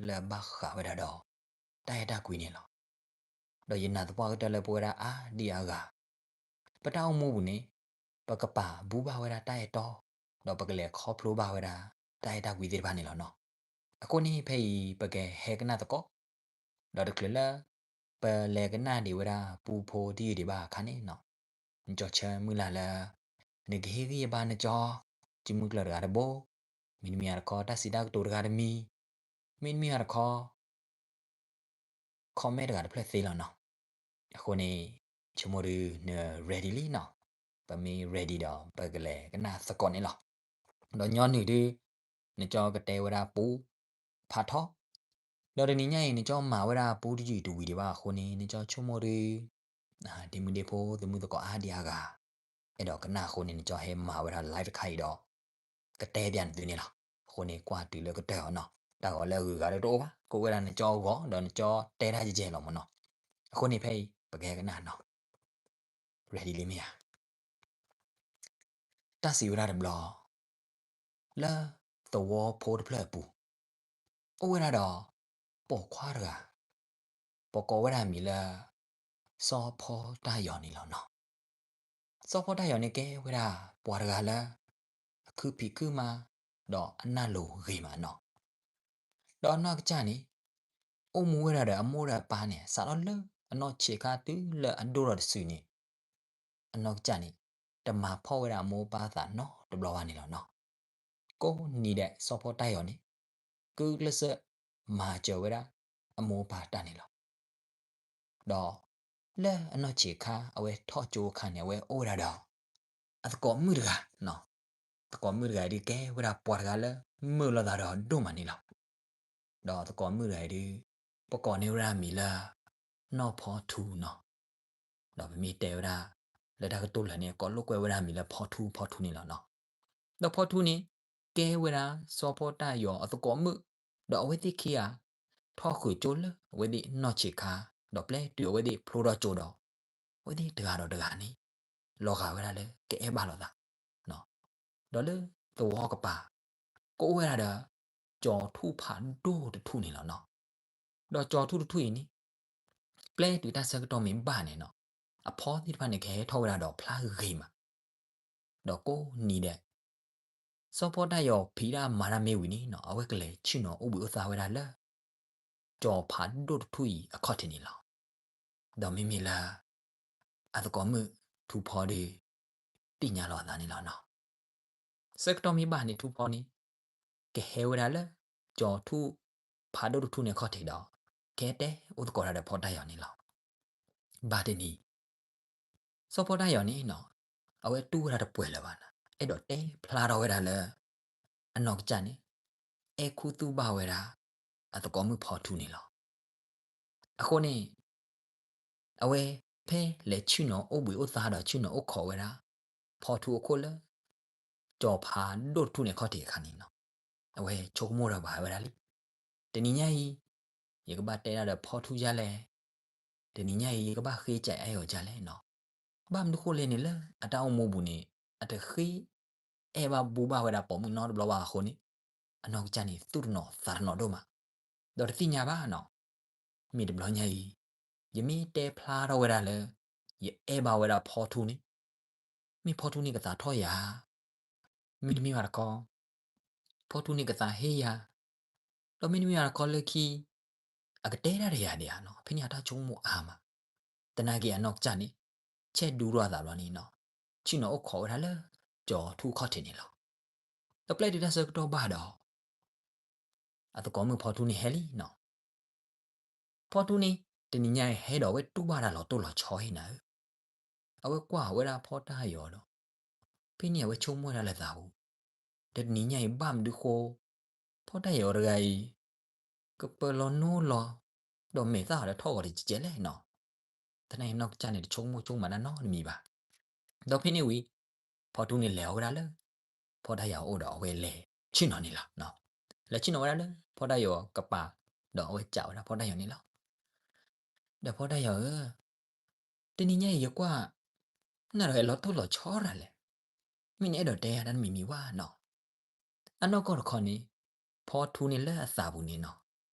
လၢအဘၣ်ဃးဝဲဒၣ်ဒီး တၢ်အဲၣ်တၢ်ကွံန့ၣ်လီၤ. ဒီးယနာ်သပှၢ်ကတၢၢ်လၢပဝဲဒၣ်အါဒံအါဂၤ ပတၢ်အိၣ်မူပူၤန့ၣ် ပကပာ်ဘူဘၣ်ဝဲဒၣ်တၢ်အဲၣ်တီ, ဒီးပကလဲၤခီဖျိဘၣ်ဝဲဒၣ် တၢ်အဲၣ်တၢ်ကွံသ့ၣ်တဖၣ်န့ၣ်လီၤနီၤ. အဃိန့ၣ် ဖဲအံၤ ပကဟဲကနၣ်သကိး, ဒီးတချုးလၢ ပလဲၤကနၣ်ဒံးဝဲဒၣ်ပူဖိတယုၢ်ဒံးဘၣ်အခါန့ၣ်နီၤ, နကၠီဆၢမုၢ်လၢ်လၢ နကဟ့ၣ်ဂံၢ်ဘါနကၠီ စုမုၢ်ကျၢၢ်တဂၤတဘိ, မ့တမ့ၢ်တခီ တၢ်စံးတၢ်ကတိၤတဂၤတမံၤ, မ့တမ့ၢ်တခီ comment တဂၤတဖျၢၣ်သ့လီၤနီၤ. အဃိန့ၣ် ဆိကမိၣ်ဒုးန ready လံနီၤ. ပမ့ၢ် ready ဒီး ပကလဲၤကနၣ်သကိးန့ၣ်လီၤ. ဒီးညီနုၢ်ဒုး နကၠီကတဲဝဲဒၣ်ပူ ဖးထီ, ဒီးတနံၤညါအံၤ နကၠီမၤဝဲဒၣ်ပူတယုၢ်တဝံၤဒံးဘၣ်အဃိန့ၣ် နကၠီဆိကမိၣ်ဒုး ဒ့မုၣ်ဒ့ဖိ သုးမုၢ်သကိးအါဒံအါဂၤ အဲၣ်ဒိးကနၣ်အဃိန့ၣ် နကၠီဟဲမၤဝဲဒၣ် live တခါအံၤဒီး ကတဲပျးနသုန့ၣ်လီၤ. အဃိန့ၣ် ကွၢ်တုၤလၢကတၢၢ်အီၤနီၤ, တၢ်ဂီၤလၢအဂုၤအဂၤတအိၣ်ဘၣ်, ကအိၣ်ဝဲဒၣ်နကၠီဂီၤ ဒီးနကၠီတဲတၢ်ယဲၢ်ယဲၢ်လီၤမ့ၢ်နီၤ. အဃိန့ၣ် ဖဲအံၤ ပကဟဲကနၣ်နီၤ. ready လံမ့ၢ်ဧါ. တၢ်စံးဝဲဒၣ်တဘျီ လၢသဝီဖိတဖျၢၣ်အပူၤ အိၣ်ဝဲဒၣ်ဒီး ပိာ်ခွါတဂၤ, ပကိးဝဲဒၣ်မံၤလၢ စီၤဖီတၢ်ယီၤန့ၣ်လီၤနီၤ. စီၤဖီတၢ်ယီၤန့ၣ်ကဲဝဲဒၣ်ပှၤတဂၤလၢ အခုဖံးခုမၤ ဒီးအနၢ်လိၤဂ့ၤမးနီၤ. ဒီးအနီၢ်ကစၢ်န့ၣ် အိၣ်မူဝဲဒၣ်ဒီးအမိၢ်ဒီးအပၢ်န့ၣ် စးထီၣ်လၢအနီၢ်ဆံးခါတုၤလၢအဒိၣ်ထီၣ်တစုန့ၣ် အနီၢ်ကစၢ်န့ၣ် တမၤဖှီၣ်ဝဲဒၣ်အမိၢ်အပၢ်အသးနီတဘျီဘၣ်န့ၣ်လီၤနီၤ. ကိးနံၤဒဲး စီၤဖီတၢ်ယီၤန့ၣ် ကုကျဲးစၢးမၤစၢၤဝဲဒၣ်အမိၢ်အပၢ်တၢ်န့ၣ်လီၤ. ဒီးလၢအနီၢ်ဆံးခါ အဝဲထီၣ်ကၠိအခါန့ၣ် အဝဲအိၣ်ဝဲဒၣ်ဒီး အသကိးမုၣ်တဂၤ, သကိးမုၣ်တဂၤဒုးကဲဝဲဒၣ်ပှၤတဂၤလၢ မုာ်လိာ်သးဒီးဒိၣ်မးန့ၣ်လီၤ. ဒီးသကိးမုၣ်တဂၤဒုး ပကိးန့ၢ်ဝဲဒၣ်မံၤလၢ နီၢ်ဖီထူနီၤ. ဒီးပမ့ၢ်တဲဝဲဒၣ် လၢတၢ်ကတိၤလၢာ်န့ၣ် ကိးလိာ်ကွဲဝဲဒၣ်မံၤလၢဖီထူ ဖီထူန့ၣ်လီၤနီၤ. ဒီးဖီထူန့ၣ် ကဲဝဲဒၣ်စီၤဖီတၢ်ယီၤအသကိးမုၣ်, ဒီးအဝဲသ့ၣ်ခံဂၤ ထီၣ်ဃုာ်ကၠိလၢအဝဲသ့ၣ်နီၢ်ဆံးခါ, ဒီးပျဲတုၤအဝဲသ့ၣ်ဖျိထီၣ်ကၠိဒီး အဝဲသ့ၣ်တဂၤဒီးတဂၤန့ၣ် လီၤဂာ်ဝဲဒၣ်လၢကအဲၣ်ဘၣ်လိာ်သး ဒီးလၢသဝီကပၤ ကအိၣ်ဝဲဒၣ်ဒီး ကၠီၤထူၣ်ဖးဒိၣ်တထူၣ်န့ၣ်လီၤနီၤ. ဒီးကၠီၤထူၣ်တထူၣ်အံၤန့ၣ် ပျဲတုၤတၢ်ဆၢကတီၢ်မ့ၢ်ဘၣ်န့ၣ်နီၤ, အဖီသ့ၣ်တဖၣ်န့ၣ် ကဟဲထီၣ်ဝဲဒၣ်ဒီးဖျါဂ့ၤမး. ဒီးကိးနံၤဒဲး စီၤဖီတၢ်ယီၤဖံးတၢ်မၤတၢ်မ့ၢ်ဝံၤန့ၣ်နီၤ, အဝဲကလဲၤဆ့ၣ်နီၤအိၣ်ဘှံးအိၣ်သါဝဲဒၣ်လၢ ကၠီၤဖးဒိၣ်တထူၣ်အံၤအခီၣ်ထံးန့ၣ်လီၤ. ဒီးမ့မ့ၢ်လၢ အသကိးမုၣ်ထူဖီဒီး သ့ၣ်ညါလီၤအသးန့ၣ်လီၤနီၤ. ဆၢကတီၢ်မ့ၢ်ဘၣ်န့ၣ် ထူဖီန့ၣ် ကဟဲဝဲဒၣ်လၢ ကၠီၤထူၣ်ဖးဒိၣ်တထူၣ်န့ၣ်အခီၣ်ထံးဒီး ကဟဲတဲအိၣ်သကိးတၢ်ဒီးဖီတၢ်ယီၤန့ၣ်လီၤ. ဘၣ်တနံၤ စီၤဖီတၢ်ယီၤန့ၣ်နီၤ, အဝဲတူၢ်ဝဲဒၣ်တပှဲၤလၢၤဘၣ်နီၤ, အဲၣ်ဒိးတဲဖျါထီၣ်ဝဲဒၣ်လၢ အနီၢ်ကစၢ်န့ၣ် အဲၣ်ခူသူၣ်ဘၣ်ဝဲဒၣ် အသကိးမုၣ်ဖီထူန့ၣ်လီၤ. အဃိန့ၣ် အဝဲဖဲလဲၤဆ့ၣ်နီၤအိၣ်ဘှံးအိၣ်သါဒီးဆ့ၣ်နီၤအိၣ်ခိးဝဲဒၣ် ဖီထူအခိၣ်လၢ ကၠီၤဖးဒိၣ်တထူၣ်န့ၣ်အခီၣ်ထံးအခါန့ၣ်နီၤ, အဝဲဆိကမိၣ်ဒီးဘၣ်ဝဲဒၣ်လံ, တနံၤညါအံၤ ယကဘၣ်တဲဒၣ်ဒီးဖီထူဒ်လဲၣ်, တနံၤညါအံၤ ယကဘၣ်ဃ့ကၠးအဲၣ်အီၤဒ်လဲၣ်နီၤ. ဘၣ်မနုၤဃိလဲၣ်န့ၣ် လၢအတၢ်အိၣ်မူပူၤန့ၣ် အတဃ့အဲၣ်ဘၣ်ဘူဘၣ်ဝဲဒၣ်ပိာ်မုၣ်နီတဘျီဘၣ်အဃိန့ၣ် အနီၢ်ကစၢ်န့ၣ် သူၣ်တနီၤသးတနီၤဒိၣ်မး, ဒီးတသ့ၣ်ညါဘၣ်နီၤ. မ့ၢ်တဘျီညါအံၤ ယမ့ၢ်တဲဖျါထီၣ်ဝဲဒၣ်လၢ ယအဲၣ်ဘၣ်ဝဲဒၣ်ဖီထူန့ၣ် မ့ၢ်ဖီထူန့ၣ်ကသးထီၣ်ယၤ, မ့တမ့ၢ်ဘၣ်တခီ ဖီထူန့ၣ်ကသးဟ့ယၤ, ဒီးမ့တမ့ၢ်ဘၣ်တခီလၢခံ အကတဲဒၣ်တယၤဒံးဧါနီၤ, ဖဲန့ၣ်အတၢ်ဆိကမိၣ်အါမး, သနာ်က့အနီၢ်ကစၢ်န့ၣ် ဆဲးဒူထီၣ်အသးဘျီန့ၣ်နီၤ, ဆ့ၣ်နီၤအိၣ်ခိးဝဲဒၣ်လၢ ကၠီၤထူအခီၣ်ထံးန့ၣ်လီၤ. ဒီးပျဲတုၤတၢ်ဆၢကတီၢ်ဘၣ်ဒီး အသကိးမုၣ်ဖီထူန့ၣ်ဟဲလံနီၤ. ဖီထူန့ၣ် တနံၤညါအံၤဟဲဒီးအဝဲတူၢ်ဘၣ်တၢ်လီၤတိၢ်လီၤဆီအံၤနၤဧၢ, အဝဲကွၢ်ဝဲဒၣ်ဖီတၢ်ယီၤဒီး ဖဲန့ၣ်အဝဲဆိကမိၣ်ဝဲဒၣ်လၢသးပူၤ, ဒီးတနံၤညါအံၤဘၣ်မနုၤဃိ ဖီတၢ်ယီၤတဂၤအံၤ ကပၢၤလီၤနီလီၤ, ဒီးမဲာ်သၣ်အီၤဒီးထီၣ်ဂီၤတကဲးကဲးလဲၣ်နီၤ. သနာ်က့အနီၢ်ကစၢ်န့ၣ် တဆိကမိၣ်ဆိကမးတၢ်နီတမံၤဘၣ်. ဒီးဖဲန့ၣ်ဝံၤ ဖီထူန့ၣ်လဲၤအီၤဝဲဒၣ်လၢ ဖီတၢ်ယီၤအအိၣ်ဒီးအဝဲလဲၤဆ့ၣ်နီၤန့ၣ်လီၤ. လဲၤဆ့ၣ်နီၤဝဲဒၣ်လၢ ဖီတၢ်ယီၤကပၤ ဒီးအဝဲကးဝဲဒၣ်ဖီတၢ်ယီၤန့ၣ်လီၤ. ဒီးဖီတၢ်ယီၤဧၢ, တနံၤညါအံၤယကွၢ် နၤဒီးဟဲလီၤတိၢ်လီၤဆီရၤလဲၣ်, မ့ၢ်နအဲၣ်ဒိးတဲယၤတၢ်တမံၤမံၤဝဲနီၤ. အနီၢ်ကီၢ်တခီန့ၣ် ဖီထူန့ၣ်လၢအသးပူၤန့ၣ်နီၤ,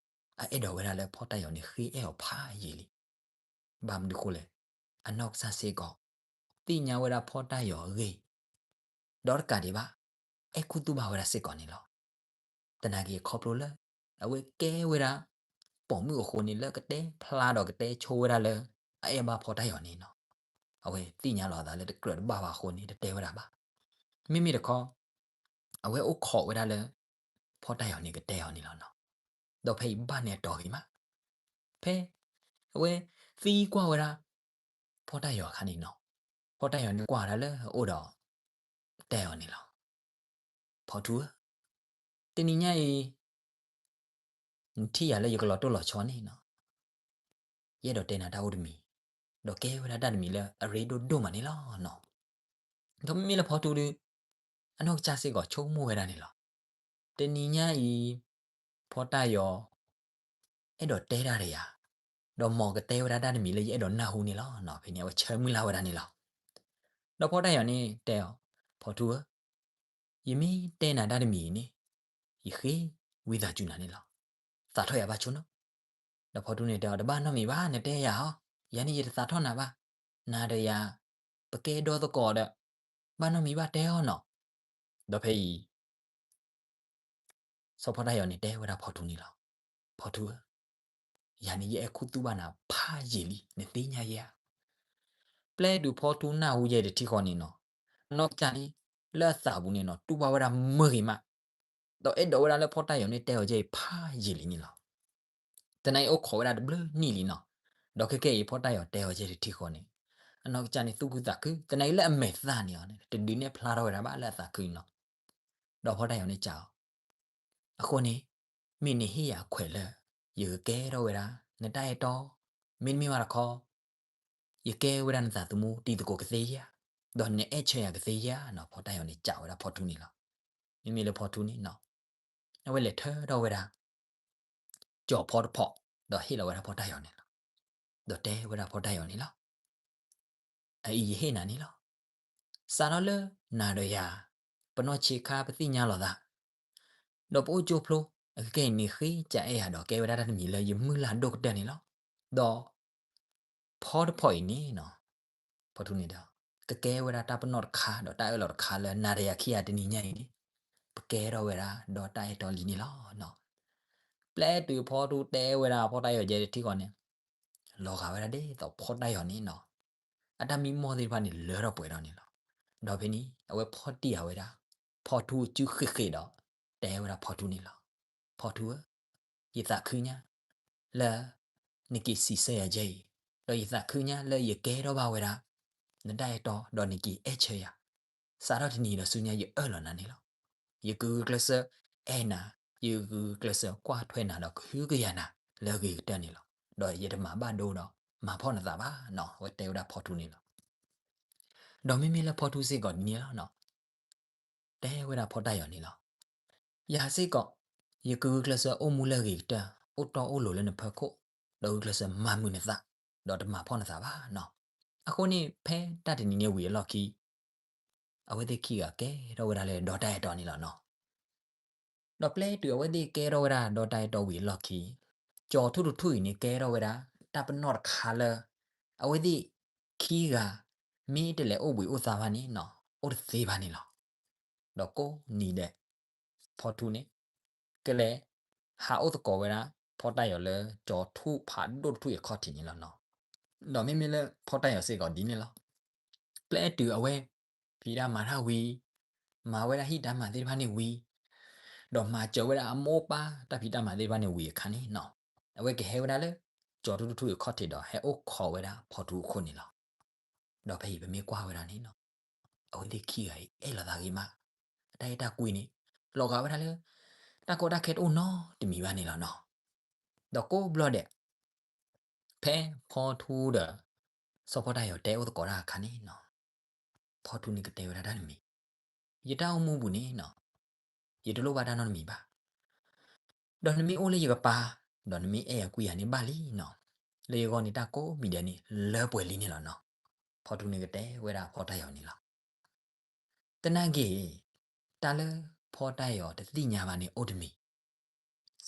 အအဲၣ်ဒိးဝဲဒၣ်လၢဖီတၢ်ယီၤန့ၣ် ဃ့အဲၣ်အီၤဖးယံာ်လံ. ဘၣ်မနုၤဃိလဲၣ်, အနီၢ်ကစၢ်စ့ၢ်ကီး သ့ၣ်ညါဝဲဒၣ်ဖီတၢ်ယီၤအဂ့ၢ် ဒီးတကးဒံးဘၣ် အဲၣ်ခူသူၣ်ဘၣ်ဝဲဒၣ်စ့ၢ်ကီးန့ၣ်လီၤ. သနာ်က့ခီဖျိလၢ အဝဲကဲဝဲဒၣ် ပိာ်မုၣ်အဃိန့ၣ် လၢကတဲဖျါဒီးကတဲဆိဝဲဒၣ်လၢ အအဲၣ်ဘၣ်ဖီတၢ်ယီၤန့ၣ်နီၤ, အဝဲသ့ၣ်ညါလီၤအသးလၢတကြၢးတဘၣ်ဘၣ်အဃိန့ၣ် တတဲဝဲဒၣ်ဘၣ်. မ့မ့ၢ်တခီ အဝဲအိၣ်ခိးဝဲဒၣ်လၢ ဖီတၢ်ယီၤန့ၣ်ကတဲအီၤန့ၣ်လီၤနီၤ. ဒီးဖဲအံၤဘၣ်န့ၣ်အတီၤဂ့ၤမး, ဖဲ အဝဲသံကွၢ်ဝဲဒၣ် ဖီတၢ်ယီၤအခါန့ၣ်နီၤ, ဖီတၢ်ယီၤန့ၣ်ကွၢ်ဝဲဒၣ်လၢအအိၣ်ဒီး တဲအီၤန့ၣ်လီၤ. ဖီထူဧၢ, တနံၤညါအံၤ နထံၣ်ယၤလၢယကလီၤတိၢ်လီၤဆီန့ၣ်နီၤ, ယအဲၣ်ဒိးတဲနၤတၢ်အိၣ်တမံၤ, ဒီးကဲဝဲဒၣ်တၢ်တမံၤလၢအရ့ဒိၣ်ဒိၣ်မးန့ၣ်လီၤနီၤ. ဒီးမ့မ့ၢ်လၢဖီထူဒီး အနီၢ်ကစၢ်စ့ၢ်ကီးဆိကမိၣ်ဝဲဒၣ်န့ၣ်လီၤ. တနံၤညါအံၤ ဖီတၢ်ယီၤ အဲၣ်ဒိးတဲတၢ်ဒီးယၤ, ဒီးမ်ကတဲဝဲဒၣ်တၢ်တမံၤလၢယအဲၣ်ဒိးနၢ်ဟူန့ၣ်လီၤနီၤ. ဖဲန့ၣ် အဝဲဆၢမုၢ်လၢ်ဝဲဒၣ်န့ၣ်လီၤ. ဒီးဖီတၢ်ယီၤန့ၣ်တဲအီၤ, ဖီထူဧၢ, ယမ့ၢ်တဲနၤတၢ်တမံၤအံၤန့ၣ် ယဃ့ဝံသးစူၤနၤန့ၣ်လီၤ. သးထီၣ်ယၤဘၣ်ဆိနီၤ. ဒီးဖီထူန့ၣ်တဲအီၤ, တဘၣ်နီတမံၤဘၣ် နတဲယၤဟီ, ယၤန့ၣ်ယတသးထီၣ်နၤဘၣ်, နၤဒီးယၤ ပကဲဒီသကိးဒီး ဘၣ်နီတမံၤဘၣ်တဲအီၤနီၤ. ဒီးဖဲအံၤ စီၤဖီတၢ်ယီၤန့ၣ်တဲဝဲဒၣ်ဖီထူန့ၣ်လီၤ. ဖီထူဧၢ, ယၤန့ၣ်ယအဲၣ်ခူသူၣ်ဘၣ်နၤဖးယံာ်လံ နသ့ၣ်ညါယဲဧါ. ပျဲတုၤဖီထူနၢ်ဟူယဲတထံၣ်ဃီန့ၣ်နီၤ, အနီၢ်ကစၢ်န့ၣ် လၢအသးပူၤန့ၣ်နီၤ တူၢ်ဘၣ်ဝဲဒၣ်မုာ်ဂ့ၤမး, ဒီးအဲၣ်ဒိးဝဲဒၣ်လၢဖီတၢ်ယီၤန့ၣ်တဲအီၤယဲအံၤဖးယံာ်လံန့ၣ်လီၤ. သနာ်က့အိၣ်ခိးဝဲဒၣ်တဘျုးနံၣ်လံနီၤ, ဒီးခဲကနံၣ်အံၤဖီတၢ်ယီၤတဲအီၤယဲတထံၣ်ဃီန့ၣ်, အနီၢ်ကစၢ်န့ၣ်သူၣ်ခုသးခု, သနာ်က့လၢအမဲာ်သၣ်န့ၣ်အီၤန့ၣ် တဒုးနဲၣ်ဖျါထီၣ်ဝဲဒၣ်ဘၣ်လၢအသးခုန့ၣ်လီၤ. ဒီးဖီတၢ်ယီၤန့ၣ်စံးအီၤ, အဃိန့ၣ် မ့ၢ်နဟ့ၣ်ယၤခွဲးလၢ ယကကဲထီၣ်ဝဲဒၣ် နတၢ်အဲၣ်တီ, မ့တမ့ၢ်ဘၣ်တခီ ယကဲဝဲဒၣ်နသးသမူတံၤသကိးကသ့ဧါ, ဒီးနအဲၣ်ဆၢယၤကသ့ဧါနီၤ. ဖီတၢ်ယီၤန့ၣ်စံးဝဲဒၣ်ဖီထူန့ၣ်လီၤ. မ့မ့ၢ်လၢဖီထူန့ၣ်နီၤ, အဝဲလဲၤထၢထီၣ်ဝဲဒၣ် ကၠီၤဖီတဖီ, ဒီးဟ့ၣ်လီၤဝဲဒၣ်ဖီတၢ်ယီၤန့ၣ်လီၤ. ဒီးတဲဝဲဒၣ်ဖီတၢ်ယီၤန့ၣ်လီၤ. အအံၤယဟ့ၣ်နၤန့ၣ်လီၤ. စးထီၣ်လၢနၤဒီးယၤ ပနီၢ်ဆံးခါပသ့ၣ်ညါလိာ်သး, ဒီးပအိၣ်ကၠိဖျိ, အခဲကနံၣ်အံၤနဃ့ကအဲၣ်ယၤဒီး ကဲဝဲဒၣ်တၢ်တမံၤလၢယမုၢ်လၢ်ဒိၣ်ကတၢၢ်န့ၣ်လီၤ. ဒီး ဖီတဖီအံၤန့ၣ်နီၤ, ဖီထူန့ၣ်ဒီး ကကဲဝဲဒၣ်တၢ်ပနီၣ်တခါ ဒီးတၢ်အၢၣ်လီၤတခါလၢနၤဒီးယၤခံဂၤတနံၤညါအံၤန့ၣ် ပကဲထီၣ်ဝဲဒၣ်ဒီးတၢ်အဲၣ်တီလံန့ၣ်လီၤ. ပျဲတုၤဖီထူတဲဝဲဒၣ်ဖီတၢ်ယီၤယဲတထံၣ်ဃီန့ၣ်, လီၤဂာ်ဝဲဒၣ်ဒ်သိးဖီတၢ်ယီၤန့ၣ်နီၤ, အတၢ်မံမီၢ်သ့ၣ်တဖၣ်န့ၣ်လၢထီၣ်ပှဲၤထီၣ်န့ၣ်လီၤ. ဒီးဖဲန့ၣ် အဝဲဖီတံၢ်ဃာ်ဝဲဒၣ် ဖီထူအစုဃ့းဃ့းဒီး တဲဝဲဒၣ်ဖီထူန့ၣ်လီၤ. ဖီထူဧၢ, ယသးခုညါ လၢ နက့ၤစံးဆၢယၤယဲအံၤ, ဒီးယသးခုညါလၢယကဲထီၣ်ဘၣ်ဝဲဒၣ် နတၢ်အဲၣ်တီ ဒီးနက့ၤအဲၣ်ဆၢယၤ, စးထီၣ်တနံၤဒီးဆူညါယအၢၣ်လီၤနၤန့ၣ်လီၤ. ယကဂုာ်ကျဲးစၢးအဲၣ်နၤ, ယကဂုာ်ကျဲးစၢးကွၢ်ထွဲနၤဒီးကဟုကယာ်နၤလၢအဂ့ၤကတၢၢ်န့ၣ်လီၤ. ဒီးယတမၤဘၣ်ဒိဒီးမၤဖှီၣ်နသးဘၣ်နီၤ, အဝဲတဲဝဲဒၣ်ဖီထူန့ၣ်လီၤ. ဒီးမ့မ့ၢ်လၢဖီထူစ့ၢ်ကီးဒ်န့ၣ်လီၤနီၤ, တဲဝဲဒၣ်ဖီတၢ်ယီၤန့ၣ်လီၤ. ယၤစ့ၢ်ကီး ယကဂုာ်ကျဲးစၢးအိၣ်မူလၢအဂ့ၤကတၢၢ်, အိၣ်တီအိၣ်လိၤလၢနဖီခိၣ်, ဒီးဂုာ်ကျဲးစၢးမၤမုာ်နသး, ဒီးတမၤဖှီၣ်နသးဘၣ်နီၤ. အဃိန့ၣ် ဖဲတၢ်တနံၤန့ၣ်ဝံၤအလီၢ်ခံ အဝဲသ့ၣ်ခံဂၤကဲထီၣ်ဝဲဒၣ်လၢဒီတၢ်အဲၣ်တီန့ၣ်လီၤနီၤ. ဒီးပျဲတုၤအဝဲသ့ၣ်ကဲထီၣ်ဝဲဒၣ်ဒီတၢ်အဲၣ်တီဝံၤအလီၢ်ခံ, ကၠီၤထူၣ်တထူၣ်အံၤန့ၣ်ကဲထီၣ်ဝဲဒၣ် တၢ်ပနီၣ်တခါလၢ အဝဲသ့ၣ်ခံဂၤ မ့ၢ်တလဲၤအိၣ်ဘှံးအိၣ်သါဘၣ်န့ၣ်နီၤ, အိၣ်တသ့ဘၣ်န့ၣ်လီၤ. ဒီးကိးနံၤဒဲး ဖီထူန့ၣ် ကလဲၤ ဟးအိၣ်သကိးဝဲဒၣ် ဖီတၢ်ယီၤလၢကၠီၤထူၣ်ဖးဒိၣ်တထူၣ်အံၤအခီၣ်ထံးန့ၣ်လီၤနီၤ. ဒီးမ့မ့ၢ်လၢဖီတၢ်ယီၤစ့ၢ်ကီးဒ်န့ၣ်လီၤ. ပျဲတုၤအဝဲ ဖံးတၢ်မၤတၢ်ဝံၤ, မၤဝဲဒၣ်ဟံၣ်တၢ်မၤသ့ၣ်တဖၣ်န့ၣ်ဝံၤ, ဒီးမၤစၢၤဝဲဒၣ်အမိၢ်အပၢ်တၢ်ဖံးတၢ်မၤသ့ၣ်တဖၣ်န့ၣ်ဝံၤအခါန့ၣ်နီၤ, အဝဲကဟဲဝဲဒၣ်လၢ ကၠီၤထူၣ်တထူၣ်အံၤအခီၣ်ထံးဒီးဟဲအိၣ်ခိးဝဲဒၣ်ဖီထူအခိၣ်န့ၣ်လီၤ. ဒီးဖဲအံၤပမ့ၢ်ကွၢ်ဝဲဒၣ်န့ၣ်နီၤ, အဝဲသ့ၣ်ခံဂၤအံၤအဲၣ်လိာ်သးဂ့ၤမး, အတၢ်အဲၣ်တၢ်ကွံန့ၣ် လီၤဂာ်ဝဲဒၣ်လၢ တၢ်ကီတၢ်ခဲတအိၣ်နီတမံၤဘၣ်န့ၣ်လီၤနီၤ. ဒီးကိးဘျီဒဲး ဖဲဖီထူဒီး စီၤဖီတၢ်ယီၤတဲအိၣ်သကိးတၢ်အခါန့ၣ်နီၤ, ဖီထူန့ၣ်ကတဲဝဲဒၣ်တၢ်တမံၤ, ယတၢ်အိၣ်မူပူၤန့ၣ်နီၤ, ယတလိၣ်ဘၣ်တၢ်နီတမံၤဘၣ်. ဒီးနမ့ၢ်အိၣ်လၢယကပၤ, ဒီးနမ့ၢ်အဲၣ်ယၤကွံယၤန့ၣ်ဘၣ်လံနီၤ, လၢယဂီၢ်န့ၣ်တၢ်ကိးမံၤဒဲးန့ၣ် လၢပှဲၤလံန့ၣ်လီၤနီၤ. ဖီထူန့ၣ်ကတဲဝဲဒၣ်ဖီတၢ်ယီၤန့ၣ်လီၤ. သနာ်က့ တၢ်လၢဖီတၢ်ယီၤတသ့ၣ်ညါဘၣ်န့ၣ်အိၣ်တမံၤ,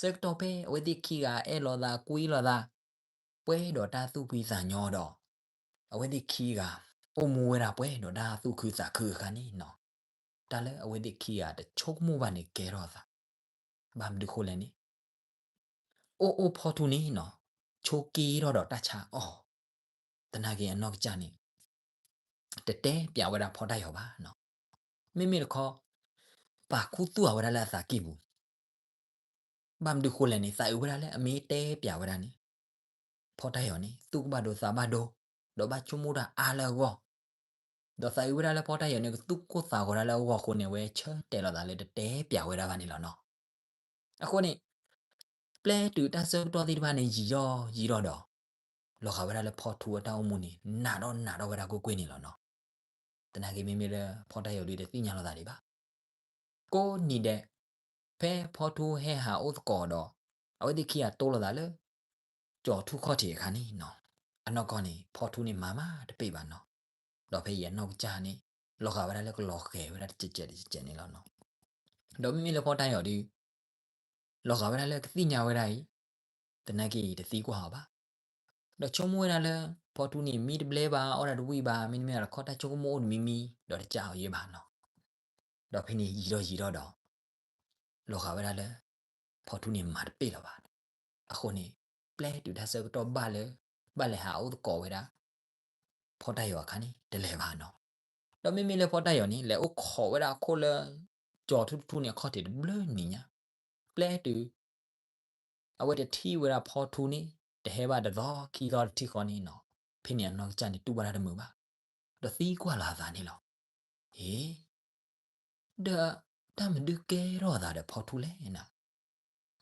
ဆၢကတီၢ်ဖဲအဝဲသ့ၣ်ခံဂၤအဲၣ်လိာ်သးကွံလိာ်သး ပှဲၤဒီးတၢ်သူၣ်ဖှံသးညီဒီး အဝဲသ့ၣ်ခံဂၤ အိၣ်မူဝဲဒၣ်ပှဲၤဒီးတၢ်သူၣ်ခုသးခုအခါန့ၣ်နီၤ, တၢ်လၢအဝဲသ့ၣ်ခံဂၤတဆိကမိၣ်ဘၣ်န့ၣ်ကဲထီၣ်အသး, ဘၣ်မနုၤဃိလဲၣ်န့ၣ် အိၣ်အိၣ်ဖီထူန့ၣ်နီၤ, ဆိးက့ထီၣ်ဒီးတၢ်ဆါအီၣ်, သနာ်က့အနီၢ်ကစၢ်န့ၣ် တတဲပျးဝဲဒၣ်ဖီတၢ်ယီၤဘၣ်နီၤ, မ့မ့ၢ်တခီ ပာ်ခူသူၣ်အဝဲဒၣ်လၢအသးကံၢ်ပူၤ ဘၣ်မနုၤဃိလဲၣ်န့ၣ် သးအုးဝဲဒၣ်လၢအမ့ၢ်တဲပျးဝဲဒၣ်န့ၣ် ဖီတၢ်ယီၤန့ၣ် သူၣ်ကဘၣ်ဒိသးဘၣ်ဒိ, ဒီးဘၣ်ဆိကမိၣ်တၢ်အါလၢအဂီၢ်, ဒီးသးအုးဝဲဒၣ်လၢဖီတၢ်ယီၤန့ၣ် ကသူၣ်ကိၢ်သးဂီၤဒၣ်လၢအဂီၢ်အဃိန့ၣ် အဝဲဆၢတဲာ်လီၤသးလၢတတဲပျးဝဲဒၣ်ဘၣ်န့ၣ်လီၤနီၤ. အဃိန့ၣ် ပျဲတုၤတၢ်ဆၢကတီၢ်သ့ၣ်တဖၣ်န့ၣ်ယံာ်ထီၣ်ယံာ်ထီၣ်ဒီး လီၤဂာ်ဝဲဒၣ်လၢဖီထူအတၢ်အိၣ်မူန့ၣ် နးထီၣ်နးထီၣ်ဝဲဒၣ်ကွ့ၢ်ကွ့ၢ်န့ၣ်လီၤနီၤ. သနာ်က့မ့မ့ၢ်လၢဖီတၢ်ယီၤဒုးတသ့ၣ်ညါလိာ်သးဒံးဘၣ် ကိးနံၤဒဲး ဖဲဖီထူဟဲဟးအိၣ်သကိးဒီး အဝဲသ့ၣ်ခံဂၤတိလိာ်သးလၢ ကၠီၤထူၣ်ခီၣ်ထံးအခါန့ၣ်နီၤ, အနီၢ်ကီၢ်န့ၣ် ဖီထူန့ၣ်မၤမးတပ့ၢ်ဘၣ်နီၤ, ဒီးဖဲအံၤအနီၢ်ကစၢ်န့ၣ် လီၤဂာ်ဝဲဒၣ်လၢကလီၤဃဲၤဝဲဒၣ်တစဲးစဲးတစဲးစဲးန့ၣ်လီၤနီၤ. ဒီးမ့မ့ၢ်လၢဖီတၢ်ယီၤဒုး လီၤဂာ်ဝဲဒၣ်လၢကသ့ၣ်ညါဝဲဒၣ်အံၤ, သနာ်က့အံၤတသံကွၢ်အီၤဘၣ်. ဒီးဆိကမိၣ်ဝဲဒၣ်လၢ ဖီထူန့ၣ် မံတဘျဲဘၣ် အီၣ်ဒၣ်တဝံၣ်ဘၣ် မ့တမ့ၢ်ဒီးတခီတၢ်ဆိကမိၣ်အိၣ်တမံၤမံၤ ဒီးတကးအီၤယဲဘၣ်နီၤ. ဒီးဖဲန့ၣ်ယံာ်ထီၣ်ယံာ်ထီၣ်ဒီး လီၤဂာ်ဝဲဒၣ်လၢ ဖီထူန့ၣ်မၤတပ့ၢ်လၢၤဘၣ်. အဃိန့ၣ် ပျဲတုၤတၢ်ဆၢကတီၢ်ဘၣ်လၢ ဘၣ်လဲၤဟးအိၣ်သကိးဝဲဒၣ် ဖီတၢ်ယီၤအခါန့ၣ် တလဲၤဘၣ်နီၤ. ဒီးမ့မ့ၢ်လၢဖီတၢ်ယီၤန့ၣ် လဲၤအိၣ်ခိးဝဲဒၣ်အခိၣ်လၢ ကၠီၤထူၣ်တထူၣ်န့ၣ်အခီၣ်ထံးတဘျုးနံၤညါ, ပျဲတုၤ အဝဲတထံၣ်ဝဲဒၣ်ဖီထူန့ၣ် တဟဲဘၣ်တသီခံသီတထံၣ်ဃီန့ၣ်နီၤ, ဖဲန့ၣ်အနီၢ်ကစၢ်န့ၣ်တူၢ်ဘၣ်တၢ်တမုာ်ဘၣ်, ဒီးသံကွၢ်လီၤအသးန့ၣ်လီၤ. ဟ့ ဒီးတၢ်မနုၤကဲထီၣ်အသးဒီးဖီထူလဲၣ်နၤ,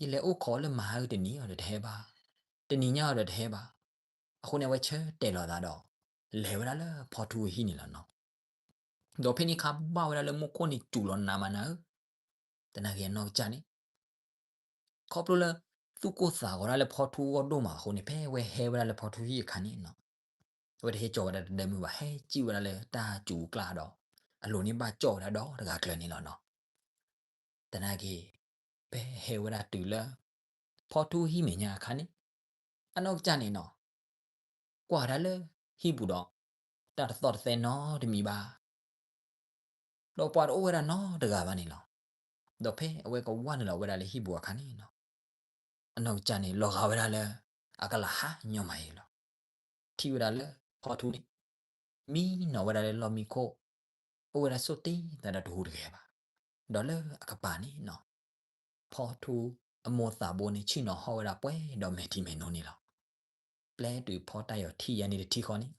ယလဲၤအိၣ်ခိးလၢမဟါအံၤတနံၤအံၤဒီးတဟဲဘၣ်, တနံၤညါအံၤဒီးတဟဲဘၣ်. အဃိန့ၣ် အဝဲဆၢတဲာ်လီၤအသးဒီး လဲၤဝဲဒၣ်လၢဖီထူအဟံၣ်န့ၣ်လီၤနီၤ. ဒီးဖဲန့ၣ်အခါဘၣ်ဝဲဒၣ်လၢမူခိၣ်န့ၣ်စူၤလီၤနးမးနၤဧၢ, သနာ်က့အနီၢ်ကစၢ်န့ၣ် ခီဖျိလၢ သူၣ်ကိၢ်သးဂီၤဒၣ်လၢဖီထူအဂီၢ်ဒိၣ်မးအဃိန့ၣ် ဖဲဝဲဟဲဝဲဒၣ်လၢဖီထူဟံၣ်အခါန့ၣ်နီၤ, အဝဲတဟဲကၠီၤဝဲဒၣ်တဒၢမုၢ်ဘၣ်, ဟဲစံၣ်ဝဲဒၣ်လၢတၢ်စူၤကျါဒီး အလိၤန့ၣ်ဘၣ်ကၠီၤဝဲဒၣ်ဒီတဂၤကျၢၤန့ၣ်လီၤနီၤ. သနာ်က့ ဖဲဟဲဝဲဒၣ်တုၤလၢ ဖီထူဟံၣ်မဲာ်ညါအခါန့ၣ် အနီၢ်ကစၢ်န့ၣ်နီၤ ကွၢ်ဝဲဒၣ်လၢဟံၣ်ပူၤဒီး တၢ်တသီၣ်တသဲနီတမံၤဘၣ်. ဒီးပှၤတအိၣ်ဝဲဒၣ်နီတဂၤဘၣ်န့ၣ်လီၤ. ဒီးဖဲအဝဲကဝၢ်နုာ်လီၤဝဲဒၣ်လၢဟံၣ်ပူၤအခါန့ၣ်နီၤ အနီၢ်ကစၢ်န့ၣ် လီၤဂာ်ဝဲဒၣ်လၢ အကလၤဟါညီမးအံၤလီၤ. ထံၣ်ဝဲဒၣ်လၢ ဖီထူန့ၣ် မံနီၤဝဲဒၣ်လၢလီၢ်မံခိၣ်, အိၣ်ဝဲဒၣ်ဆိၣ်တ့ၢ်သးဒီးတဟူးတဂဲၤဘၣ်. ဒီးလၢအကပၤန့ၣ်နီၤ ဖီထူအမိၢ်သးဘိန့ၣ် ဆ့ၣ်နီၤဟီၣ်ဝဲဒၣ်ပှဲၤဒီးမဲာ်ထံမဲာ်နိန့ၣ်လီၤ. ပျဲတုၤဖီတၢ်ယီၤထံၣ်ယဲန့ၣ်တထံၣ်ဃီန့ၣ်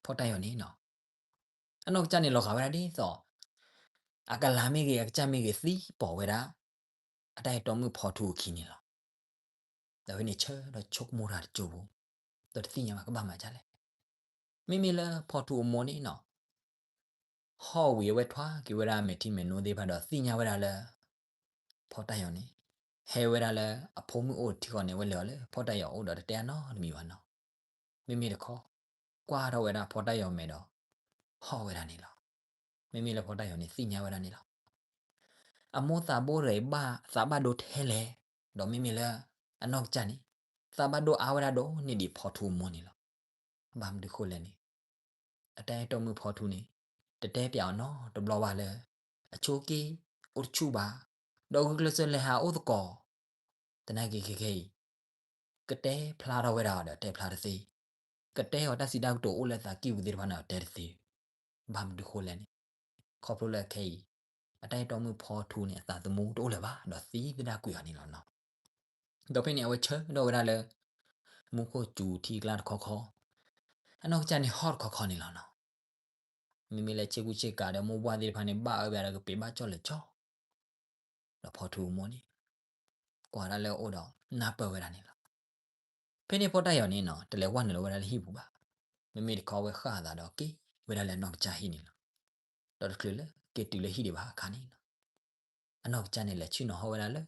ဖီတၢ်ယီၤန့ၣ်နီၤ အနီၢ်ကစၢ်န့ၣ်လီၤဂာ်ဝဲဒၣ်ဒ်သိး အကလၤမ့ၢ်ဂ့ၤ အကစၢ်မ့ၢ်ဂ့ၤ သံပိာ်ဝဲဒၣ် အတၢ်အဲၣ်တီမုၣ်ဖီထူအခံန့ၣ်လီၤ. ဒီးဖဲန့ၣ်ဆၢဒီးဆိကမိၣ်တၢ်တကၠိဖိ ဒီးတသ့ၣ်ညါဘၣ်ကဘၣ်မၤဒ်လဲၣ်. မ့မ့ၢ်လၢဖီထူအမိၢ်န့ၣ်နီၤ ဟီၣ်ဝံၤအဝဲထွါက့ၤဝဲဒၣ်မဲာ်ထံမဲာ်နိသ့ၣ်တဖၣ်ဒီးသ့ၣ်ညါဝဲဒၣ်လၢ ဖီတၢ်ယီၤန့ၣ် ဟဲဝဲဒၣ်လၢအဖိမုၣ်အိၣ်တထံၣ်ဃီန့ၣ် အဝဲလဲၤအီၤလၢဖီတၢ်ယီၤအအိၣ်ဒီးတတဲအနီတမံၤဘၣ်နီၤ. မ့မ့ၢ်တခီ ကွၢ်ထီၣ်ဝဲဒၣ်ဖီတၢ်ယီၤမဲာ်ဒီး ဟီၣ်ဝဲဒၣ်န့ၣ်လီၤ. မ့မ့ၢ်လၢဖီတၢ်ယီၤန့ၣ် သ့ၣ်ညါဝဲဒၣ်န့ၣ်လီၤ. အမိၢ်သးဘိတဂၤအံၤဘၣ်သးဘၣ်ဒိထဲလဲၣ်, ဒီးမ့မ့ၢ်လၢ အနီၢ်ကစၢ်န့ၣ် သးဘၣ်ဒိအါဝဲဒၣ်ဒိၣ်န့ၢ်ဒံးဖီထူအမိၢ်န့ၣ်လီၤ. ဘၣ်မနုၤဃိလဲၣ်န့ၣ် အတၢ်အဲၣ်တီမုၣ်ဖီထူန့ၣ် တတဲပျးအီၤနီတဘျီဘၣ်လၢ အဆိက့ အိၣ်တဆူၣ်ဘၣ်, ဒီးဂုာ်ကျဲးစၢးလဲၤဟးအိၣ်သကိး သနာ်က့ခဲခဲအံၤ ကတဲဖျါထီၣ်ဝဲဒၣ်အီၤဒီးတဲဖျါတသ့, ကတဲအီၤတၢ်စံးတၢ်ကတိၤအိၣ်လၢအသးကံၢ်ပူၤသ့ၣ်တဖၣ်န့ၣ် အတဲတသ့. ဘၣ်မနုၤဃိလဲၣ်န့ၣ် ခီဖျိလၢအခဲအံၤ အတၢ်အဲၣ်တီမုၣ်ဖီထူန့ၣ် အသးသမူတအိၣ်လၢၤဘၣ် ဒီးသံသဒၣ်ကွံာ်အီၤန့ၣ်လီၤနီၤ. ဒီးဖဲန့ၣ် အဝဲဆၢထၢၣ်ဝဲဒၣ်လၢ မူခိၣ်စူၤထံကျါတခီခီ, အနီၢ်ကစၢ်န့ၣ်ဟီၣ်တခီခီန့ၣ်လီၤနီၤ. မ့မ့ၢ်လၢဆ့ကူဆ့ကၤဒီးမိၢ်ပှၢ်သ့ၣ်တဖၣ်န့ၣ် ဘၣ်အၢဘၣ်ဒီးကပ့ၤဘၣ်ကၠီၣ်လဲၤကၠီ ဒီးဖီထူအမိၢ်န့ၣ် ကွၢ်ဒၣ်လၢအအိၣ်ဒီးနၢ်ပၢၢ်ဝဲဒၣ်န့ၣ်လီၤ. ဖဲန့ၣ်ဖီတၢ်ယီၤန့ၣ်နီၤ တလဲၤဝဲနုာ်လီၤဝဲဒၣ်လၢဟံၣ်ပူၤဘၣ်. မ့မ့ၢ်တခီဝဲဃၣ်အသးဒီးက့ၤဝဲဒၣ်လၢအနီၢ်ကစၢ်ဟံၣ်န့ၣ်လီၤ. ဒီးတချုးလၢက့ၤတုၤလၢဟံၣ်ဒံးဘၣ်အခါန့ၣ်နီၤ အနီၢ်ကစၢ်န့ၣ်လဲၤဆ့ၣ်နီၤဟီၣ်ဝဲဒၣ်လၢ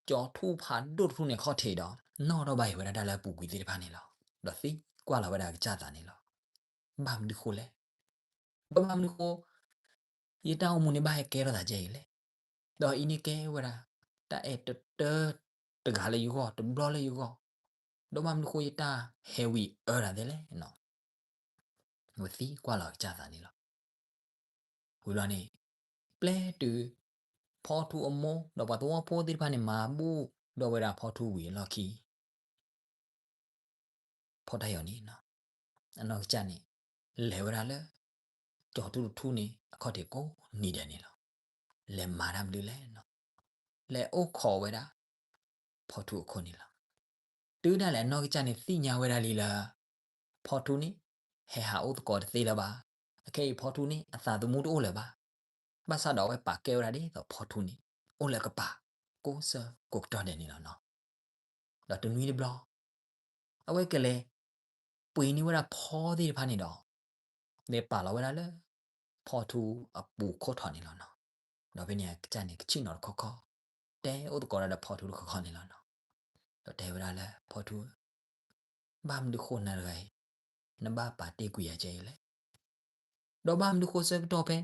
ကၠီၤထူၣ်ဖးဒိၣ်တထူၣ်န့ၣ်ခီၣ်ထံးဒီး နီၣ်ထီၣ်ဘၣ်အံၤဝဲဒၣ်တၢ်လၢအပူၤကွံာ်သ့ၣ်တဖၣ်န့ၣ်လီၤ. ဒီးသံကွၢ်လီၤဝဲဒၣ်အကစၢ်သးန့ၣ်လီၤ. ဘၣ်မနုၤဃိလဲၣ်. ဒီးဘၣ်မနုၤဃိ ယတၢ်အိၣ်မူန့ၣ်ဘၣ်ဟဲကဲထီၣ်သးဒ်အံၤလဲၣ်. ဒီးအံၤန့ၣ်ကဲဝဲဒၣ် တၢ်အဲၣ်တတၢတဂၤလၢယဂီၢ် တဘျီလၢယဂီၢ်, ဒီးဘၣ်မနုၤဃိယတၢ်ဟဲဝံၤအၢဒၣ်သ့လဲၣ်နီၤ. ဝဲသံကွၢ်လီၤကစၢ်သးန့ၣ်လီၤ. ဝံၤဘျီန့ၣ် ပျဲတုၤ ဖီထူအမိၢ် ဒီးပှၤသဝီဖိသ့ၣ်တဖၣ်န့ၣ် မၤဘူၣ်ဒီးဝဲဒၣ်ဖီထူဝံၤအလီၢ်ခံ ဖီတၢ်ယီၤန့ၣ်နီၤ, အနီၢ်ကစၢ်န့ၣ် လဲၤဝဲဒၣ်လၢ ကၠီၤထူတထူန့ၣ် အခီၣ်ထံးကိးနံၤဒဲးန့ၣ်လီၤ. လဲၤမၤတၢ်မနုၤလဲၣ်နီၤ, လဲၤအိၣ်ခိးဝဲဒၣ် ဖီထူအခိၣ်န့ၣ်လီၤ. တုၤဒၣ်လဲာ်အနီၢ်ကစၢ်န့ၣ်သ့ၣ်ညါဝဲဒၣ်လံလၢ ဖီထူန့ၣ် ဟဲဟးအိၣ်သကိးတသ့လၢၤဘၣ်. အခဲအံၤဖီထူန့ၣ် အသးသမူတအိၣ်လၢၤဘၣ်. ဘၣ်ဆၣ်ဒီးအဝဲပာ်ကဲဝဲဒၣ်ဒ်သိးဖီထူန့ၣ် အိၣ်လၢအကပၤ ကိးဆၢကိးကတီၢ်ဒဲးန့ၣ်လီၤနီၤ. ဒီးတနွံတဘျီ အဝဲကလဲၤ ပှ့ၤန့ၢ်ဝဲဒၣ်ဖီသ့ၣ်တဖၣ်န့ၣ်ဒီး လဲၤပာ်လီၤဝဲဒၣ်လၢ ဖီထူအပူၤခိၣ်ထီၣ်န့ၣ်လီၤနီၤ. ဒီးဖဲန့ၣ်အကစၢ်န့ၣ် ကဆ့ၣ်နီၤတခီခီ တဲအိၣ်သကိးဒၣ်ဒီးဖီထူတခီခီန့ၣ်လီၤနီၤ. ဒီးတဲဝဲဒၣ်လၢဖီထူဧၢ, ဘၣ်မနုၤဃိနၤတဂၤအံၤ နဘၣ်ပာ်တ့ၢ်ကွံာ်ယၤကဲအံၤလဲၣ်. ဒီးဘၣ်မနုၤဃိဆၢကတီၢ်ဖဲ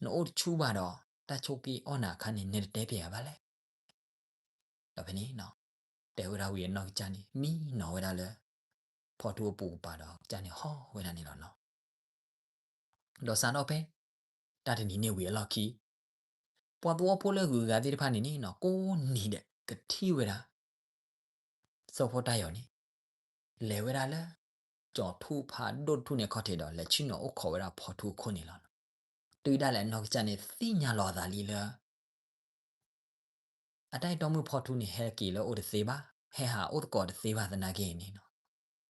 နအိၣ်တဆူၣ်ဘၣ်ဒီး တၢ်ဆိးက့အီၣ်နၤအခါန့ၣ် နတတဲပျဲယၤဘၣ်လဲၣ်. ဒီးဖဲန့ၣ် တဲဝဲဒၣ်ဝံၤအနီၢ်ကစၢ်န့ၣ် မံနီၤဝဲဒၣ်လၢ ဖီထူအပူၤကပၤဒီး ကစၢ်န့ၣ်ဟီၣ်ဝဲဒၣ်န့ၣ်လီၤနီၤ. ဒီးစးထီၣ်ဖဲ တၢ်တနံၤန့ၣ်ဝံၤအလီၢ်ခံ ပှၤသဝီဖိလၢဂုၤဂၤသ့ၣ်တဖၣ်န့ၣ်န့ၣ်နီၤ ကိးနံၤဒဲးကထံၣ်ဝဲဒၣ် စီၤဖီတၢ်ယီၤန့ၣ် လဲၤဝဲဒၣ်လၢ ကၠီၤထူဖးဒိၣ်တထူၣ်န့ၣ်အခီၣ်ထံးဒီး လဲၤဆ့ၣ်နီၤအိၣ်ခိးဝဲဒၣ်ဖီထူအခိၣ်န့ၣ်လီၤ. တုၤဒၣ်လဲာ်အနီၢ်ကစၢ်န့ၣ်သ့ၣ်ညါလီၤအသးလံလၢ အတၢ်အဲၣ်တီမုၣ်ဖီထူန့ၣ် ဟဲက့ၤလၢအအိၣ်တသ့ဘၣ်, ဟဲဟးအိၣ်သကိးတသ့ဘၣ်သနာ်က့န့ၣ်နီၤ.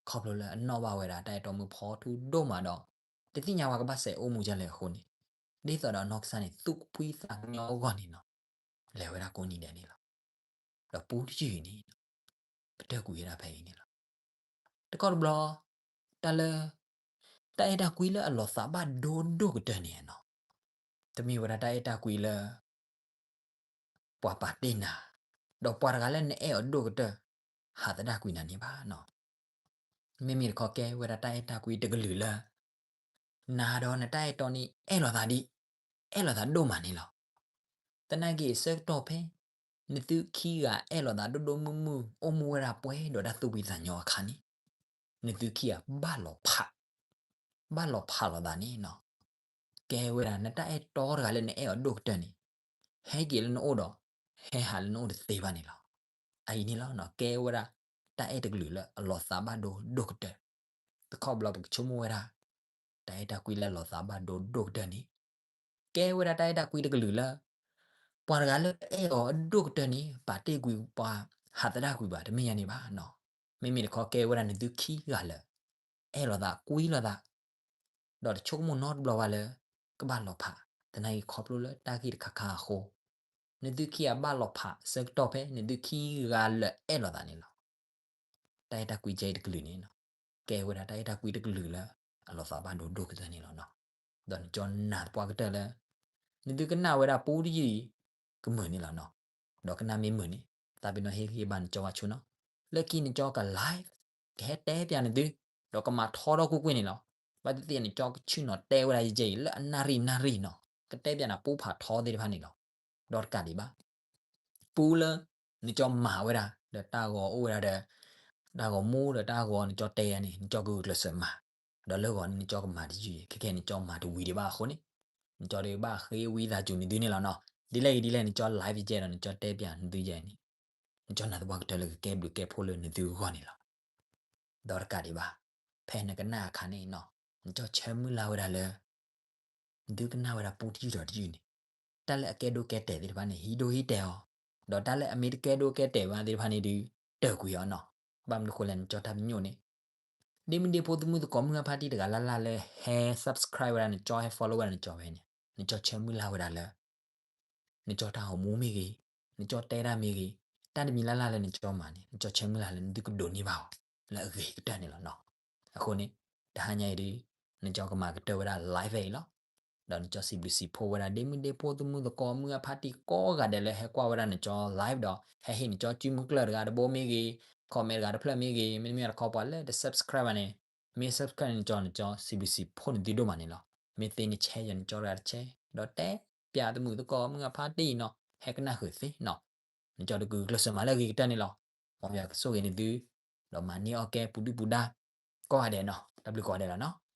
ခီဖျိလၢအနီၣ်ဘၣ်ဝဲဒၣ်တၢ်အဲၣ်တီမုၣ်ဖီထူဒိၣ်မးဒီး တသ့ၣ်ညါဝဲကဘၣ်စဲးအိၣ်မူဒ်လဲၣ်အဃိန့ၣ်, ဒ်သိးဒီးအနီၢ်ကစၢ်န့ၣ် သူၣ်ဖှံသးညီအဂီၢ်န့ၣ်နီၤ, လဲၤဝဲဒၣ်ကိးနံၤဒဲးန့ၣ်လီၤ. ဒီးပူတယုၢ်အံၤန့ၣ် ပတၢၢ်ကွံာ်ဝဲဒၣ်ဖဲအံၤန့ၣ်လီၤ. တခီတဘျီ တၢ်လၢ တၢ်အဲၣ်တၢ်ကွံလၢအလီၤသးဘၣ်ဒိဒိၣ်ကတၢၢ်န့ၣ်နီၤ, တမ့ၢ်ဝဲဒၣ်တၢ်အဲၣ်တၢ်ကွံလၢ ပှၤပာ်တ့ၢ်နၤ, ဒီးပှၤတဂၤလၢနအဲၣ်အီၤဒိၣ်ကတၢၢ် ဟးသဒၣ်ကွံာ်နၤန့ၣ်ဘၣ်နီၤ. မ့မ့ၢ်တခီကဲဝဲဒၣ်တၢ်အဲၣ်တၢ်ကွံတကလုာ်လၢ နၤဒီးနတၢ်အဲၣ်တီန့ၣ် အဲၣ်လိာ်သးဒ် အဲၣ်လိာ်သးဒိၣ်မးန့ၣ်လီၤ. သနာ်က့အဆၢကတီၢ်ဖဲ နသုခံဂၤအဲၣ်လိာ်သးဒိၣ်ဒိၣ်မုၢ်မုၢ် အိၣ်မူဝဲဒၣ်ပှဲၤဒီးတၢ်သူၣ်ဖှံသးညီအခါန့ၣ်, နသုခံဂၤဘၣ်လီၤဖး, ဘၣ်လီၤဖးလိာ်သးန့ၣ်နီၤ. ကဲဝဲဒၣ်နတၢ်အဲၣ်တီတဂၤလၢနအဲၣ်အီၤဒိၣ်ကတၢၢ်န့ၣ် ဟဲက့ၤလၢနအိၣ်ဒီး ဟဲဟးလၢနအိၣ်တသ့ဘၣ်န့ၣ်လီၤ. အအံၤန့ၣ်လီၤနီၤ ကဲဝဲဒၣ်တၢ်အဲၣ်တကလုာ်လၢအလီၤသးဘၣ်ဒိဒိၣ်ကတၢၢ်. တခီဘျီပကဆိကမိၣ်ဝဲဒၣ် တၢ်အဲၣ်တၢ်ကွံလၢအလီၤသးဘၣ်ဒိဒိၣ်ကတၢၢ်န့ၣ် ကဲဝဲဒၣ်တၢ်အဲၣ်တၢ်ကွံတကလုာ်လၢ ပှၤတဂၤလၢအဲၣ်အီၤအဒိၣ်ကတၢၢ်န့ၣ် ပာ်တ့ၢ်ကွံာ်ပှၤ ဟးသဒၣ်ကွံာ်ဘၣ် တမ့ၢ်ညါန့ၣ်ဘၣ်နီၤ. မ့မ့ၢ်တခီကဲဝဲဒၣ်နသုခံဂၤလၢ အဲၣ်လိာ်သးကွံလိာ်သး ဒီးတဆိကမိၣ်နီတဘျီဘၣ်လၢ ကဘၣ်လီၤဖး သနာ်က့ခီဖျိလၢတၢ်ဂ့ၢ်တခါခါအဃိ နသုခံဂၤဘၣ်လီၤဖးအဆၢကတီၢ်ဖဲ နသုခံဂၤလၢအဲၣ်လိာ်သးန့ၣ်လီၤ. တၢ်အဲၣ်တၢ်ကွံကဲအံၤတကလုာ်န့ၣ်နီၤ ကဲဝဲဒၣ်တၢ်အဲၣ်တၢ်ကွံတကလုာ်လၢ အလီၤသးဘၣ်ဒိဒိၣ်ကတၢၢ်န့ၣ်လီၤနီၤ. ဒီးနကၠီနာ်သပှၢ်ကတၢၢ်လၢ နသုကနၣ်ဝဲဒၣ်ပူတယုၢ်အံၤ ကမုာ်န့ၣ်လီၤနီၤ. ဒီးကနၣ်မ့ၢ်မုာ်န့ၣ် သးပ့ၤနီၣ်ဟ့ၣ်ဂံၢ်ဘါနကၠီဝဲဆိနီၤ. လၢခံနကၠီက live ကဟဲတဲပၠးနသု ဒီးကမၤထီထီၣ်ကွ့ၢ်ကွ့ၢ်န့ၣ်လီၤ. ဘၣ်သ့ၣ်သ့ၣ်နကၠီကဆ့ၣ်နီၤတဲဝဲဒၣ်ယဲၢ်ယဲၢ်အံၤ လၢအနၣ်ရံၣ်နၣ်ရံၣ်နီၤ ကတဲပၠးနၤပူဖးထီသ့ၣ်တဖၣ်န့ၣ်လီၤ. ဒီးတကးဒံးဘၣ် ပူလၢ နကၠီမၤဝဲဒၣ် ဒီးတၢ်ဂီၤအိၣ်ဝဲဒၣ်ဒီး တၢ်ဂီၤမူဒီးတၢ်ဂီၤနကၠီတဲယၤန့ၣ် နကၠီကဂုာ်ကျဲးစၢးမၤ ဒီးလၢဂီၤန့ၣ် နကၠီကမၤတယုၢ်အံၤ ခဲကဲနကၠီမၤတဝံၤဒံးဘၣ်အဃိန့ၣ် နကၠီဒုးဘၣ်ဃ့ဝံသးစူၤနသုန့ၣ်လီၤနီၤ. ဒ်လဲၣ်ဂ့ၤဒ်လဲၣ် နကၠီ live ယဲၢ်ဒီး နကၠီတဲပၠးနသုယဲၢ်န့ၣ် နကၠီနာ်သပှၢ်ကတၢၢ်လၢကကဲဘျုးကဲဖှိၣ်လၢနသုအဂီၢ်န့ၣ်လီၤ. ဒီးတကးဒံးဘၣ် ဖဲနကနၣ်အခါန့ၣ်နီၤ နကၠီဆၢမုၢ်လၢ်ဝဲဒၣ်လၢ နသုကနၣ်ဝဲဒၣ်ပူတယုၢ်ဒီးတယုၢ်န့ၣ် တၢ်လၢအကဲဒိကဲတဲာ်သ့ၣ်တဖၣ်န့ၣ် ဟံးဒိဟံးတဲာ်အီၤ, ဒီးတၢ်လၢအမ့ၢ်တကဲဒိကဲတဲာ်ဘၣ်သ့ၣ်တဖၣ်န့ၣ်ဒုး တၢၢ်ကွံာ်အီၤနီၤ. ဘၣ်မနုၤဃိလဲၣ် နကၠီတၢ်ပညိၣ်န့ၣ် ဒ့မုၣ်ဒ့ဖိသမုၣ်သကိးမုၢ်အဖါတံၢ်တဂၤလၢ်လၢ်လၢဟဲ subscribe ဝဲဒၣ်နကၠီ ဟဲ follow ဝဲဒၣ်နကၠီဖဲန့ၣ် နကၠီဆၢမုၢ်လၢ်ဝဲဒၣ်လၢ နကၠီတၢ်ဂီၤမူမ့ၢ်ဂ့ၤ, နကၠီတဲတၢ်မ့ၢ်ဂ့ၤ, တၢ်တမံၤလၢ်လၢ်လၢနကၠီမၤန့ၣ် နကၠီဆၢမုၢ်လၢ်လၢနသုကဒိးန့ၢ်ဘၣ်အီၤ လၢအဂ့ၤကတၢၢ်န့ၣ်လီၤနီၤ. အဃိန့ၣ် တဟါညါအံၤဒုး နကၠီကမၤကတၢၢ်ဝဲဒၣ် live အံၤလီၤ. ဒီးနကၠီစံးဘျုးစံးဖှိၣ်ဝဲဒၣ် ဒ့မုၣ်ဒ့ဖိသမုၣ်သကိးမုၢ်အဖါတံၢ်ကိးဂၤဒဲးလၢဟဲကွၢ်ဝဲဒၣ်နကၠီ live ဒီး ဟဲဟ့ၣ်နကၠီစုမုၢ်ကျၢၢ်တဂၤတဘိမ့ၢ်ဂ့ၤ, comment တဂၤတဖျၢၣ်မ့ၢ်ဂ့ၤ, မ့တမ့ၢ်တခီပှၤလၢတ subscribe ဘၣ်န့ၣ် မ့ၢ် subscribe နကၠီ နကၠီစံးဘျုးစံးဖှိၣ်နသုဒိၣ်မးန့ၣ်လီၤ. မ့ၢ်သ့န share ယၤနကၠီတဂၤတ share ဒီးတဲပၠးသမုၣ်သကိးမုၢ်အဖါတံၢ်နီၤ ဟဲကနၣ်ဃုာ်သ့နီၤ. နကၠီဒုးကကျဲးစၢးမၤလၢအဂ့ၤကတၢၢ်န့ၣ်လီၤ. မ်ယွၤကဆိၣ်ဂ့ၤန့ၢ်သု ဒီးမၤန့ၢ်အီၣ်ကဲပူၤဒုၣ်ပူၤဒါ ကိးဂၤဒဲးနီၤ. တၢ်ဘျုးကိးဂၤဒဲးလီၤနီၤ.